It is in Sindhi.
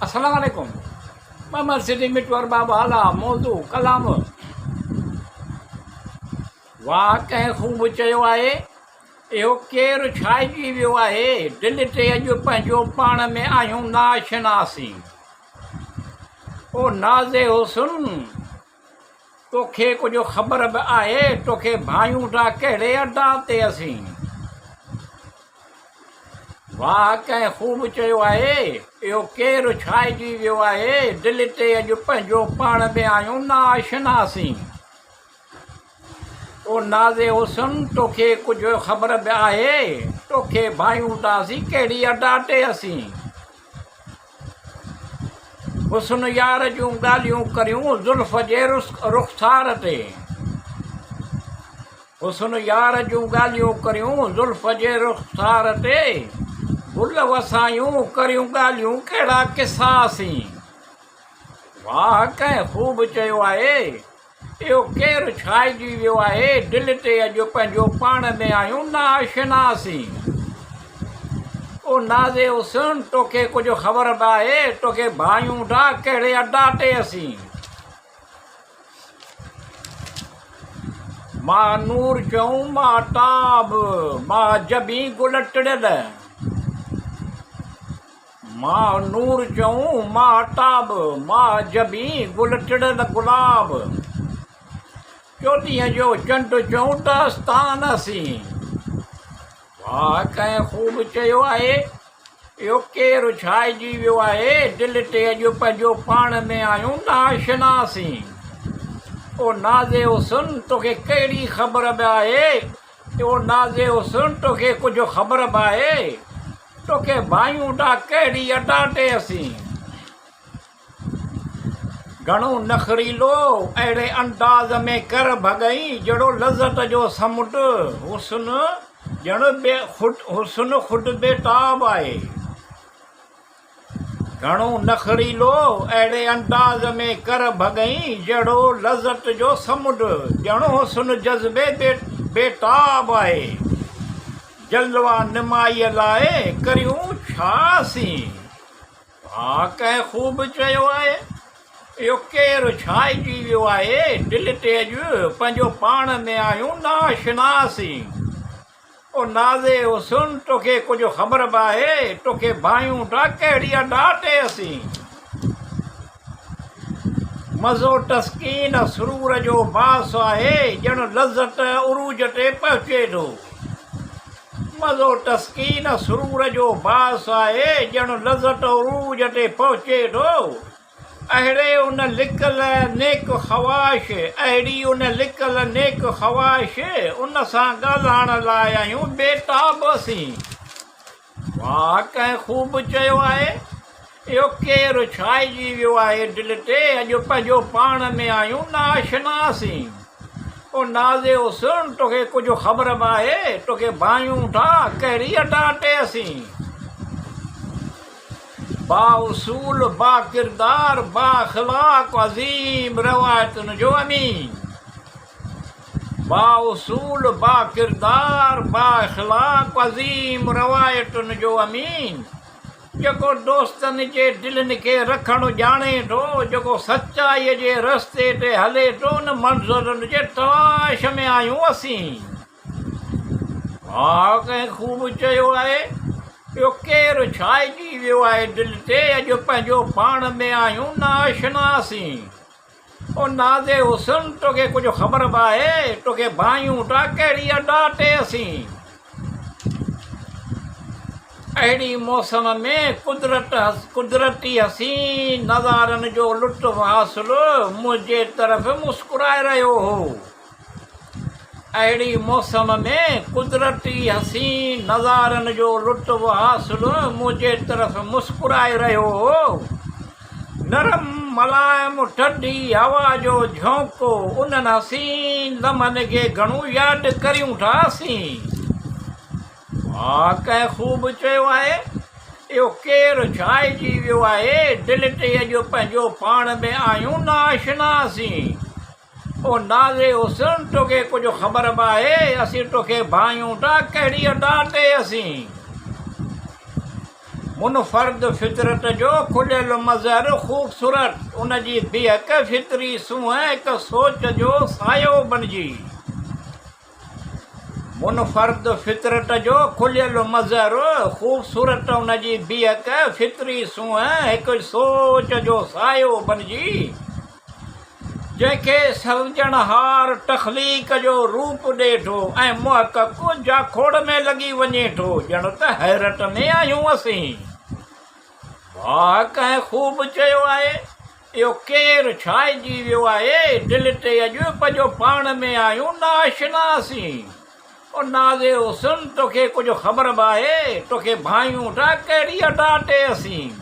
السلام عليڪم محمد سنڌي مٽو ارباب هالا موضوع ڪلام واهه ڪنهن خوب چيو آهي اهو ڪير ڇائجي ويو آهي دل تي اڄ پنهنجو پاڻ ۾ آهيون ناشناسين او ناز حسن توکي ڪجهه خبر به آهي توکي ڀانيون ٿا ڪهڙي ادا تي اسين. واهه ڪنهن خوب چيو آهي اهو ڪير ڇائجي ويو آهي دل تي اڄ پنهنجو پاڻ به آهيون ناآشنا اسين. او ناز حسن توکي ڪجهه خبر به آهي توکي ڀانيون ٿا اسين ڪهڙي ادا تي اسين. حسن يار جون ڳالهيون ڪريون زلف جي رخسار تي حسن يار جون ڳالهيون ڪريون زلف جي رخسار تي گل وسايون ڪريون ڳالهيون ڪهڙا قصا اسين واهه ڪنهن خوب چيو آهي اهو ڪير ڇائجي ويو آهي دل تي اڄ پنهنجو پاڻ ۾ آهيون ناآشنا اسين. او ناز حسن توکي ڪجهه خبر به آهي توکي ڀانيون ٿا ڪهڙي ادا تي اسين. ماهه نور چئون ماهتاب ماهه جبين گل ٽڙيل. ماهه نور چئون ماهتاب، ماهه جبين گل ٽڙيل گلاب، چوڏهينء جو چنڊ چئون داستان اسين. واهه ڪنهن خوب چيو آهي، اهو ڪير ڇائجي ويو آهي، دل تي اڄ پنهنجو پاڻ ۾ آهيون ناآشنا اسين. او ناز حسن توکي ڪهڙي خبر به آهي، او ناز حسن توکي ڪجهه خبر به آهي، توکي ڀانيون ٿا ڪهڙي ادا تي اسين. گهڻو نخريلو اهڙي انداز ۾ ڪر ڀڳئين جهڙو لذت جو سمنڊ حسن ڄڻ بي حسن خود بي تاب آهي. گهڻو نخريلو اهڙي انداز ۾ ڪر ڀڳئين جهڙو لذت جو سمنڊ ڄڻ حسن جذبي بي تاب آهي. جلوه نمائيء لاء ڪريون ڇا اسين؟ ها ڪنهن خوب چيو آهي، اهو ڪير ڇائجي ويو آهي، دل تي اڄ پنهنجو پاڻ ۾ آهيون ناآشنا اسين. او ناز حسن توکي ڪجهه خبر به آهي، توکي ڀانيون ٿا ڪهڙي ادا تي اسين. مزو تسڪين سرور جو باعث آهي، ڄڻ لذت عروج تي پهچي ٿو. مزو تسڪين سرور جو باعث آهي، ڄڻ لذت عروج تي پهچي ٿو. اهڙي ان لڪل نيڪ خواهش، اهڙي ان لڪل نيڪ خواهش، ان سان ڳالهائڻ لاء آهيون بي تاب اسين. واهه ڪنهن خوب چيو آهي، اهو ڪير ڇائجي ويو آهي دل تي، اڄ پنهنجو پاڻ ۾ آهيون ناآشنا اسين. او ناز حسن توکي ڪجهه خبر به آهي، توکي ڀانيون ٿا ڪهڙي ادا تي اسين. با اصول، با ڪردار، با اخلاق عظيم روايتن جو امين. با اصول، با ڪردار، با اخلاق عظيم روايتن جو امين، جيڪو دوستن جي دلين کي رکڻ ڄاڻي ٿو، جيڪو سچائيء جي رستي تي هلي ٿو، ان منزلن جي تلاش ۾ آهيون اسين. ها ڪنهن خوب چيو آهي، اهو ڪير ڇائجي ويو آهي دل تي، اڄ پنهنجو پاڻ ۾ آهيون ناآشنا اسين. او ناز حسن توکي ڪجهه خبر به آهي، توکي ڀانيون ٿا ڪهڙي ادا تي اسين. اهڙي موسم ۾ قدرت قدرتي حسين نظارن جو لطف حاصل منهنجي طرف مسڪرائي رهيو هو. اهڙي موسم ۾ قدرتي حسين نظارن جو لطف حاصل منهنجي طرف مسڪرائي رهيو هو. نرم ملائم ٺنڊي هوا جو جهونڪو انهن حسين لمحن کي گهڻو ياد ڪريون ٿا اسين. ها ڪنهن خوب چيو آهي، اهو ڪير ڇائجي ويو آهي، دل تي اڄ پنهنجو پاڻ ۾ آهيون ناآشنا اسين. او ناز حسن توکي ڪجهه خبر به آهي، اسين توکي ڀانيون ٿا ڪهڙي ادا تي اسين. منفرد فطرت جو کليل مظهر خوبصورت ان جي بيهڪ فطري سونهن هڪ سوچ جو سايو بڻجي. منفرد فطرت جو کليل مظهر خوبصورت ان جي بيهڪ فطري سونهن هڪ سوچ جو سايو بڻجي. جنهن کي سرجڻهار تخليق جو روپ ڏئي ٿو ۽ محقق جاکوڙ ۾ لڳي وڃي ٿو، ڄڻ ته حيرت ۾ آهيون اسين. واهه ڪنهن خوب چيو آهي، اهو ڪير ڇائجي ويو آهي، دل تي اڄ پنهنجو پاڻ ۾ آهيون ناآشنا اسين. او ناز حسن توکي ڪجهه خبر به آهي، توکي ڀانئيون ٿا ڪهڙي ادا تي اسين.